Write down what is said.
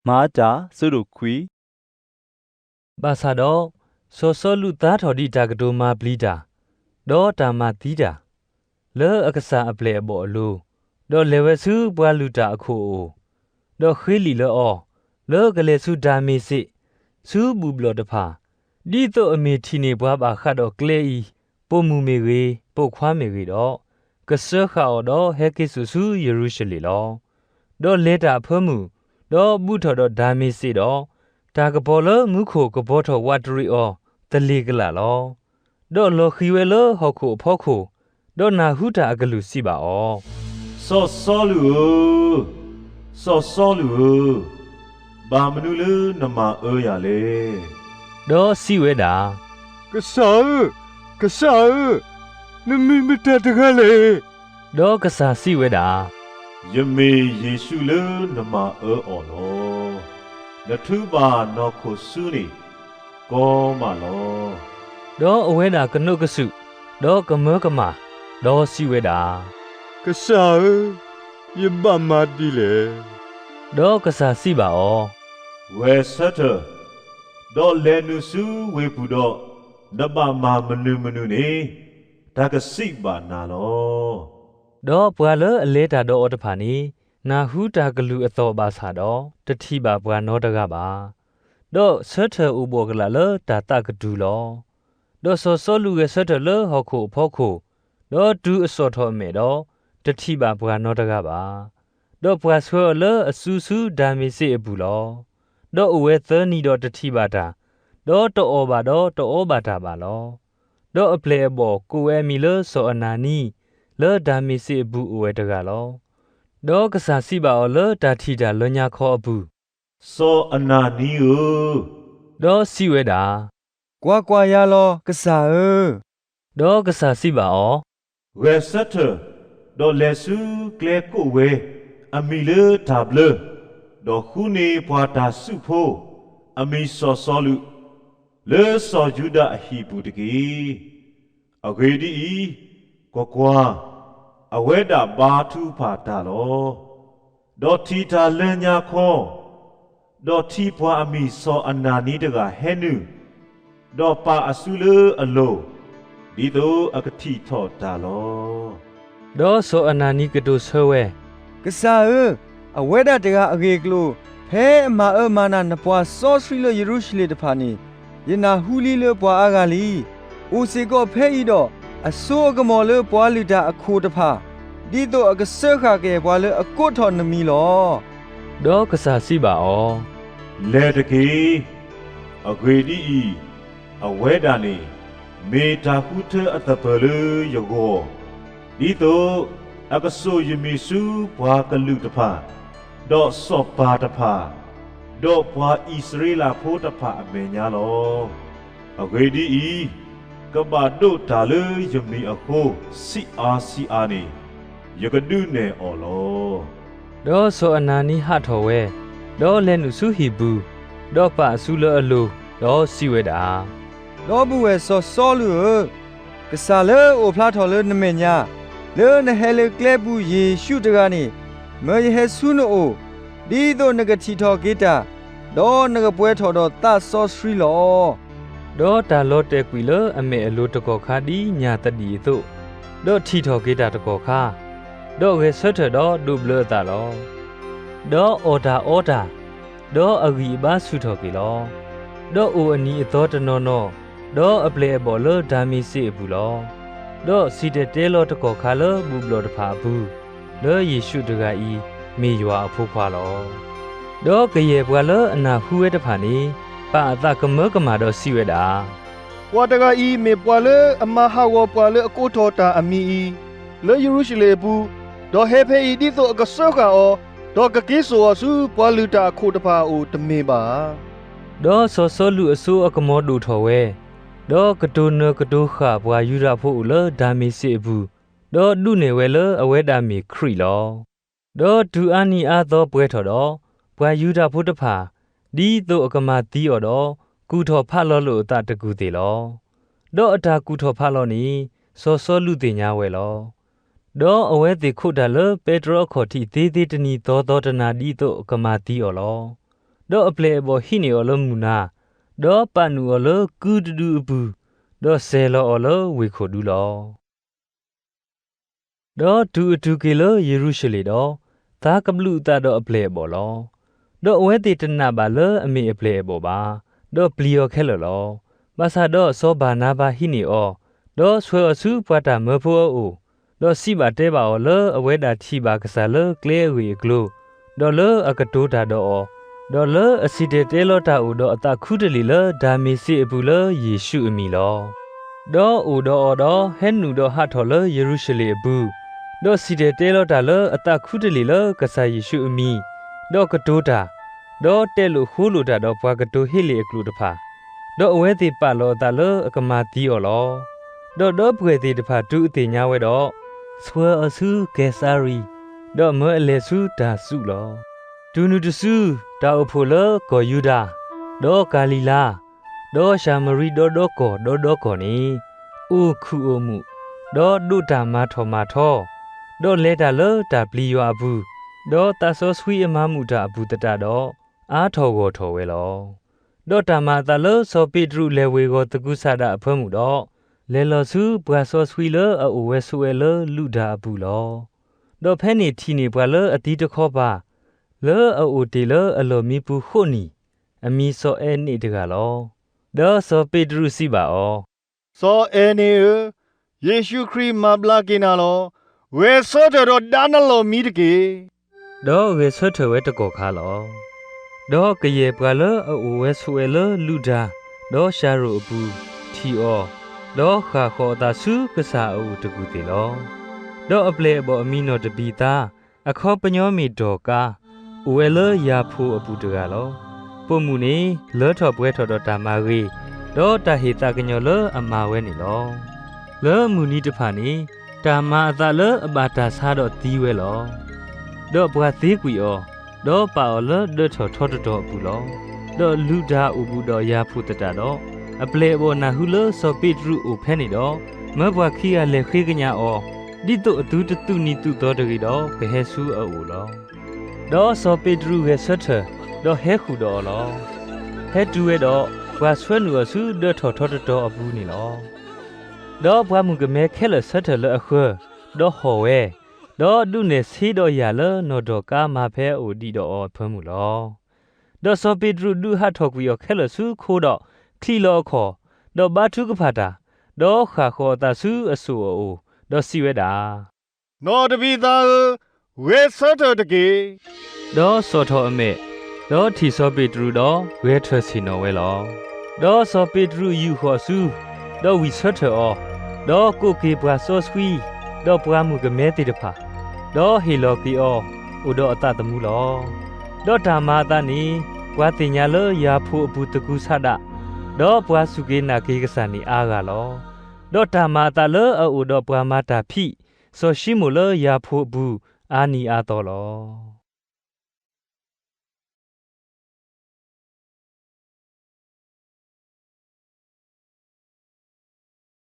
မၤအါတၢ် ဆၢဒိၣ်ခွံ. ဘၣ်ဆၣ်ဒီး စီၤစီလူးသါထီၣ်ဒံးတၢ်ကတိၤမၤပျံၤတၢ်, ဒီးတၢ်မၤသံတၢ်, လၢအကစၢ်အပျဲၢ်အဘီၣ်အလိၤ, ဒီးလဲၤဝဲဆူပှၤလုၢ်တၢ်အခိၣ်အအိၣ်, ဒီးဃ့လံာ်လၢအီၤ, လၢကလဲၤဆူဒၤမ့းစ့း, ဆူဘူၣ်ဘျီၣ်တဖၣ်, ဒ်သိးအမ့ၢ်ထံၣ်န့ၢ်ပှၤဘၣ်ဃးဒီးကျဲအံၤ, ပိာ်မုၣ်မ့ၢ်ဂ့ၤ, ပိာ်ခွါမ့ၢ်ဂ့ၤဒီး, ကစၢဃာ်အီၤဒီးဟဲက့ၤစိာ်ဆူယရူၤၡလ့ၣ်လီၤ. ဒီးလဲၤတၢ်အဖၢမုၢ်, ဒီးဘူးထီၣ်ဒီးဒၤမ့းစ့းဒီး, တၢ်ကပီၤလၢမူခိၣ်ကပီၤထီၣ်ဝးတရံးအီၤသလ့ၤကလာ်လီၤ. ဒီးလီၤဃံၤဝဲလၢဟီၣ်ခိၣ်အဖီခိၣ်, ဒီးနၢ်ဟူတၢ်အကလုၢ်စံးဘၣ်အီၤ, စီၤစီလူးဧၢ, စီၤစီလူးဧၢ, ဘၣ်မနုၤလၢနမၤအၢယၤလဲၣ်. ဒီးစံးဝဲဒၣ်, ကစၢ်ဧၢ, ကစၢ်ဧၢ, နမ့ၢ်မတၤတဂၤလဲၣ်. ဒီးကစၢ်စံးဝဲဒၣ်, ယမ့ၢ်ယ့ၣ်ၡူးလၢနမၤအၢအီၤလီၤ. နထုးဘၣ်နီၢ်ခိၣ်ဆူန့ၣ်, ကီမးလီၤ. ဒီးအဝဲဒၣ်ကနိးကစုာ်, ဒီးကမၢကမၣ်, ဒီးစံးဝဲဒၣ်, ကစၢ်ဧၢ, ယဘၣ်မၤဒ်လဲၣ်. ဒီးကစၢ်စံးဘၣ်အီၤ, ဂဲၤဆၢထၢၣ်, ဒီးလဲၤနုာ်ဆူဝ့ၢ်ပူၤဒီး, နဘၣ်မၤမနုၤမနုၤန့ၣ်, တၢ်ကစံးဘၣ်နၤလီၤ. ဒီးပှၤလၢအလဲၤတၢ်ဒီးအီၤတဖၣ်န့ၣ်, နၢ်ဟူတၢ်ကလုၢ်အသီၣ်ဘၣ်ဆၣ်ဒီး, တထံၣ်ဘၣ်ပှၤနီတဂၤဘၣ်. ဒီးဆၢထၢၣ်အိၣ်ဘှီၣ်ကလာ်လၢတၢ်သးကတုၤလီၤ. ဒီးစီၤစီလူးဂဲၤဆၢထၢၣ်လၢဟီၣ်ခိၣ်အဖီခိၣ်, ဒီးတုၤအဆီၣ်ထီၣ်အမဲာ်ဒီး, တထံၣ်ဘၣ်ပှၤနီတဂၤဘၣ်. ဒီးပှၤဆှၢအီၤလၢအစုဆူဒၤမ့းစ့းအပူၤလီၤ. ဒီးအိၣ်ဝဲသၢနံၤဒီးတထံၣ်ဘၣ်တၢ်, ဒီးတအီၣ်ဘၣ်ဒီးတအီဘၣ်တၢ်ဘၣ်လီၤ. ဒီးအပျဲၢ်အဘီၣ်ကိးဝဲအမံၤလၢစီၤအနၤနံ, လၢဒၤမ့းစ့းအပူၤအိၣ်ဝဲတဂၤလီၤ. ဒီးကစၢ်စံးဘၣ်အီၤလၢတၢ်ထံၣ်တၢ်လၢညါခီအပူၤ, စီၤအနၤနံဧၢ, ဒီးစံးဝဲဒၣ်, ကွၢ်ကွၢ်ယၤလီၤ ကစၢ်ဧၢ. ဒီးကစၢ်စံးဘၣ်အီၤ, ဂဲၤဆၢထၢၣ်, ဒီးလဲၤဆူကျဲကိးဝဲအမံၤလၢတၢ်ဘျၢ, ဒီးဃုန့ၢ်ပှၤတၢ်စုဖိ, အမံၤစီၤစီလူး, လၢစီၤယူဒၤအဟံၣ်ပူၤတက့ၢ်. အဂ့ၢ်ဒ်အံၤ, ကွၢ်ကွၢ်, အဝဲဒၣ်ဘါထုကဖၣ်တၢ်လီၤ. ဒီးထံၣ်တၢ်လၢညါခီ, ဒီးထံၣ်ပှၤအမံၤစီၤအနၤနံတဂၤဟဲနုာ်, ဒီးပာ်အစုလၢအလိၤ, ဒ်သိးအကထံၣ်ထီၣ်တၢ်လီၤ. ဒီးစီၤအနၤနံကတိၤဆၢဝဲ, ကစၢ်ဧၢ, အဝဲဒၣ်တဂၤအဂ့ၢ်အကျိၤ, ဖဲအမၤအၢမၤနၢ်နပှၤစီဆှံလၢယရူၤၡလ့ၣ်တဖၣ်န့ၣ်, ယနၢ်ဟူလံလၢပှၤအါဂၤလံ. အိၣ်စ့ၢ်ကီးဖဲအံၤဒီး, အစိအကမီၤလၢပှၤလုၢ်တၢ်အခိၣ်တဖၣ်, ဒ်သိးအကစၢဃာ်ကယဲၢ်ပှၤလၢအကိးထီၣ်နမံၤလီၤ. ဒီးကစၢ်စံးဘၣ်အီၤ, လဲၤတက့ၢ်. အဂ့ၢ်ဒ်အံၤ, အဝဲဒၣ်န့ၣ်မ့ၢ်တၢ်ဃုထၢအသပၢၤလၢယဂီၢ်, ဒ်သိးအကစိာ်ယမံၤဆူပှၤကလုာ်တဖၣ်, ဒီးစီၤပၤတဖၣ်, ဒီးပှၤအံၣ်စရ့လးဖိတဖၣ်အမဲာ်ညါလီၤ. အဂ့ၢ်ဒ်အံၤ, ကဘၣ်ဒိးတၢ်လၢယမံၤအဃိ, ဆံးအါဆံးအါန့ၣ်, ယကဒုးနဲၣ်အီၤလီၤ. ဒီးစီၤအနၤနံဟးထီၣ်ဝဲ, ဒီးလဲၤနုာ်ဆူဟံၣ်ပူၤ, ဒီးပာ်အစုလၢအလိၤ, ဒီးစံးဝဲဒၣ်, ဒီပုၢ်ဝဲၢ်စီၤစီလူးဧၢ, ကစၢ်လၢအအိၣ်ဖျါထီၣ်လၢနမဲာ်ညါ, လၢနဟဲလၢကျဲပူၤယ့ၣ်ၡူးတဂၤန့ၣ်, မၢယဟဲဆူနအိၣ်, ဒ်သိးနကထံၣ်ထီၣ်က့ၤတၢ်, ဒီးနကပှဲၤထီၣ်ဒီးသးစီဆှံလီၤ. ဒီးတၢ်လီၤတဲာ်ကွံာ်လၢအမဲာ်အလိၤတကီၢ်ခါဒ်ညၣ်သဒံၣ်အသိး, ဒီးထံၣ်ထီၣ်က့ၤတၢ်တကီၢ်ခါ, ဒီးဂဲၤဆၢထၢၣ်ဒီးဒိးဘျၢအသးလီၤ. ဒီးအီၣ်တၢ်အီတၢ်, ဒီးအဂံၢ်အဘါဆူၣ်ထီၣ်က့ၤလီၤ. ဒီးအိၣ်အနံၤအသီတနီၤနီၤ, ဒီးအပျဲၢ်အဘီၣ်လၢဒၤမ့းစ့းအပူၤလီၤ. ဒီးစံၣ်တဲၤတဲလီၤတကီၢ်ခါလၢဘူၣ်ဘျီၣ်တဖၣ်အပူၤ, လၢယ့ၣ်ၡူးတဂၤအံၤမ့ၢ်ယွၤအဖိခွါလီၤ. ဒီးကယဲၢ်ပှၤလၢအနၢ်ဟူဝဲတဖၣ်န့ၣ်, ပာ်အသးကမၢကမၣ်ဒီးစံးဝဲဒၣ်, ပှၤတဂၤအံၤမ့ၢ်ပှၤလၢအမၤဟးဂီၤပှၤလၢအကိးထီၣ်တၢ်အမံၤအံၤ, လၢယရူၤၡလ့ၣ်အပူၤ, ဒီးဟဲဖဲအံၤဒ်သိးအကစၢဃာ်အီၤ, ဒီးကက့ၤစိာ်အီၤဆူပှၤလုၢ်တၢ်အခိၣ်တဖၣ်အအိၣ်တမ့ၢ်ဘၣ်ဧါ. ဒီးစီၤစီလူးအစိအကမီၤဒိၣ်ထီၣ်ဝဲ, ဒီးကတိၤနၢၤကတိၤဃာ်ပှၤယူဒၤဖိအိၣ်လၢဒၤမ့းစ့းအပူၤ, ဒီးဒုးနဲၣ်ဝဲလၢအဝဲဒၣ်မ့ၢ်ခရံာ်လီၤ. ဒီးတုၤအါနံၤအါသီပှဲၤထီၣ်ဒီး, ပှၤယူဒၤဖိတဖၣ်, ဒ်သိးအကမၤသံအီၤဒီး, ကူၣ်ထီၣ်ဖးလီၤလိာ်အသးတကူၢ်သ့ၣ်လီၤ. ဒီးအတၢ်ကူၣ်ထီၣ်ဖးလီၤန့ၣ်, စီၤစီလူးသ့ၣ်ညါဝဲလီၤ. ဒီးအဝဲသ့ၣ်ခိးတၢ်လၢပဲတြီအခီၣ်ထံးသ့သ့တနံၤသီသီတနၤဒ်သိးအကမၤသံအီၤလီၤ. ဒီးအပျဲၢ်အဘီၣ်ဟံးန့ၢ်အီၤလၢမုၢ်နၤ, ဒီးပာ်နုာ်အီၤလၢကုတဒုအပူၤ, ဒီးစဲၤလီၤအီၤလၢဝ့ၢ်ခိၣ်ဒူလီၤ. ဒီးတုၤအတုၤက့ၤလၢယရူၤၡလ့ၣ်ဒီး, သးကဘျုးအသးဒီးအပျဲၢ်အဘီၣ်လီၤ. ဒီးအဝဲသ့ၣ်တနာ်ဘၣ်လၢအမ့ၢ်အပျဲၢ်အဘီၣ်ဘၣ်, ဒီးပျံၤအီၤခဲလၢာ်လီၤ. ဘၣ်ဆၣ်ဒီးစီၤဘၤနါဘၤဟံးန့ၢ်အီၤ, ဒီးဆှၢအီၤဆူပှၤတၢ်မၢဖိအအိၣ်, ဒီးစံးဘၣ်တဲဘၣ်အီၤလၢအဝဲဒၣ်ထံၣ်ဘၣ်ကစၢ်လၢကျဲအဂ့ၢ်အကျိၤ, ဒီးလၢအကတိၤတၢ်ဒီးအီၤ, ဒီးလၢအစံၣ်တဲၤတဲလီၤတၢ်အိၣ်ဒီးအသးခူတလ့ၢ်လၢဒၤမ့းစ့းအပူၤလၢယ့ၣ်ၡူးအမံၤလီၤ. ဒီးအိၣ်ဒီးအီၤဒီးဟဲနုာ်ဒီးဟးထီၣ်လၢယရူၤၡလ့ၣ်အပူၤ, ဒီးစံၣ်တဲၤတဲလီၤတၢ်လၢအသးခူတလ့ၢ်လၢကစၢ်ယ့ၣ်ၡူးအမံၤ, ဒီးကတိၤတၢ်, ဒီးတဲလိာ်ဃိလိာ်တၢ်ဒီးပှၤကတိၤဟ့လ့ၣ်အကျိာ်တဖၣ်, ဒီးအဝဲသ့ၣ်ပာ်လီၤအသးလၢအကမၤသံအီၤလီၤ. ဒီးဒီပုၢ်ဝဲၢ်သ့ၣ်တဖၣ်တုၤအသ့ၣ်ညါဝဲဒီး, ဆှၢအီၤဆူကဲၤစၤရံၤ, ဒီးမၢအလဲၤဆူတၤစူးလီၤ. တုၤနုၤတစု, တၢ်အိၣ်ဖှိၣ်လၢကီၢ်ယူဒၤ, ဒီးကၤလံၤလါ, ဒီးၡၤမရံဒီဒီကီၢ်ဒီဒီကီၢ်န့ၣ်, အိၣ်ခုၣ်အိၣ်မုာ်, ဒီးဒိးတၢ်မၤထီၣ်မၤထီ, ဒီးလဲၤတၢ်လၢတၢ်ပျံၤယွၤအပူၤ, ဒီးသးစီဆှံအမၤမုာ်တၢ်အပူၤသတးဒီး, အါထီၣ်ဂီၢ်ထီၣ်ဝဲလီၤ. ဒီးတၢ်မၤအသးလၢစီၤပ့းတရူးလဲၤဝ့ၤဂီၤသကုၤဆးဒးအဖၢမုၢ်ဒီး, လဲၤလီၤဆူပှၤစီဆှံလၢအအိၣ်ဝဲဆိးဝဲလၢလုၢ်တၢ်အပူၤလီၤ. ဒီးဖဲန့ၣ်ထံၣ်န့ၢ်ပှၤလၢအသံတခီပၤ, လၢအအိၣ်တ့ၢ်လၢအလီၢ်မံပူၤဃိးနံၣ်, အမံၤစီၤအဲန့းတဂၤလီၤ. ဒီးစီၤပ့းတရူးစံးဘၣ်အီၤ, စီၤအဲန့းဧၢ, ယ့ၣ်ၡူးခရံာ်မၤဘျါက့ၤနၤလီၤ. ဂဲၤဆၢထၢၣ်ဒီးဒါနလီၢ်မံတက့ၢ်. ဒီးဂဲၤဆၢထၢၣ်ဝဲတကီၢ်ခါလီၤ. ဒီးကယဲၢ်ပှၤလၢအအိၣ်ဝဲဆိးဝဲလၢလုၢ်တၢ်, ဒီးၡၤရိၣ်အပူၤ, ထံၣ်အီၤ, ဒီးဃၣ်ဃီၤအသးဆူကစၢ်အအိၣ်တကူၢ်သ့ၣ်လီၤ. ဒီးအပျဲၢ်အဘီၣ်အမံၤနီၢ်တဘံၤသါ, အခီပညီမ့ၢ်ဒီၢ်ကါ, အိၣ်ဝဲလၢယၤဖိအပူၤတဂၤလီၤ. ပိာ်မုၣ်န့ၣ်လၢထီၣ်ပှဲၤထီၣ်ဒီးတၢ်မၤဂ့ၤ, ဒီးတၢ်ဟ့ၣ်သးကညီၤလၢအမၤဝဲန့ၣ်လီၤ. လၢမုၢ်နံၤတဖၣ်န့ၣ်, တၢ်မၤအသးလၢအဘၣ်တၢ်ဆါဒီးသံဝဲလီၤ. ဒီးပှၤသ့ကွံာ်အီၤ, ဒီးပာ်အီၤလၢဒၢထီၣ်ထီတတီၤအပူၤလီၤ. ဒီးလုၢ်တၢ်အိၣ်ဘူးဒီးယၤဖိသတးဒီး, အပျဲၢ်အဘီၣ်နၢ်ဟူလၢစီၤပ့းတရူးအိၣ်ဖဲန့ၣ်ဒီး, မၢပှၤခံဂၤလဲၤဃ့ကညးအီၤ, ဒ်သိးအသုတသူၣ်နံၤသူၣ်သီတဂ့ၤဒီး ကဟဲဆူအအိၣ်လီၤ. ဒီးစီၤပ့းတရူးဂဲၤဆၢထၢၣ်, ဒီးဟဲဃုာ်ဒီးအီၤလီၤ. ဟဲတုၤဝဲဒီး, ပှၤဆှၢနုာ်အီၤဆူဒၢထီၣ်ထီတတီၤအပူၤန့ၣ်လီၤ. ဒီးပှၤမုၣ်ကမဲခဲလၢာ်ဆၢထၢၣ်လၢအဃၢၤ, ဒီးဟီၣ်ဝဲ, ဒီးဒုးနဲၣ်ဆ့ဒီးယၢ်လၢနီၢ်ဒီၢ်ကါမၤဖဲအအိၣ်ဒံးဒီးအီၤအဖၢမုၢ်လီၤ. ဒီးစီၤပ့းတရူးဒုးဟးထီၣ်ကွံာ်အီၤခဲလၢာ်ဆူခိဒီးချံးလီၤအခီၣ်, ဒီးဘါထုကဖၣ်တၢ်, ဒီးဃၣ်ဃီၤအသးဆူအစိၣ်အအိၣ်, ဒီးစံးဝဲဒၣ်, နီၢ်တဘံၤသါဧၢ, ဂဲၤဆၢထၢၣ်တက့ၢ်. ဒီးစိာ်ထီၣ်အမဲာ်, ဒီးထံၣ်စီၤပ့းတရူးဒီးဂဲၤထၢၣ်ဆ့ၣ်နီၤဝဲလီၤ. ဒီးစီၤပ့းတရူးယူာ်ဃီၤဆူ, ဒီးဝံၢ်ဆၢထၢၣ်အီၤ, ဒီးကိးက့ၤပှၤစီဆှံ, ဒီးပှၤမုၣ်ကမဲသ့ၣ်တဖၣ်, ဒီးဟ့ၣ်လီၤက့ၤအီၤ, အိၣ်ဒီးအသးသမူလီၤ. ဒီးတၢ်မၤအသးန့ၣ်, ပှၤသ့ၣ်ညါလၢယၤဖိအပူၤသကူၤဆးဒး, ဒီးပှၤစူၢ်က့ၤနာ်က့ၤကစၢ်န့ၣ်အါဂၤလီၤ. ဒီးတၢ်မၤအသးလၢအအိၣ်ဒီးပှၤမၤတၢ်ဖံး, စီၤၡံမိၣ်လၢယၤဖိအပူၤအါနံၤအါသီလီၤ.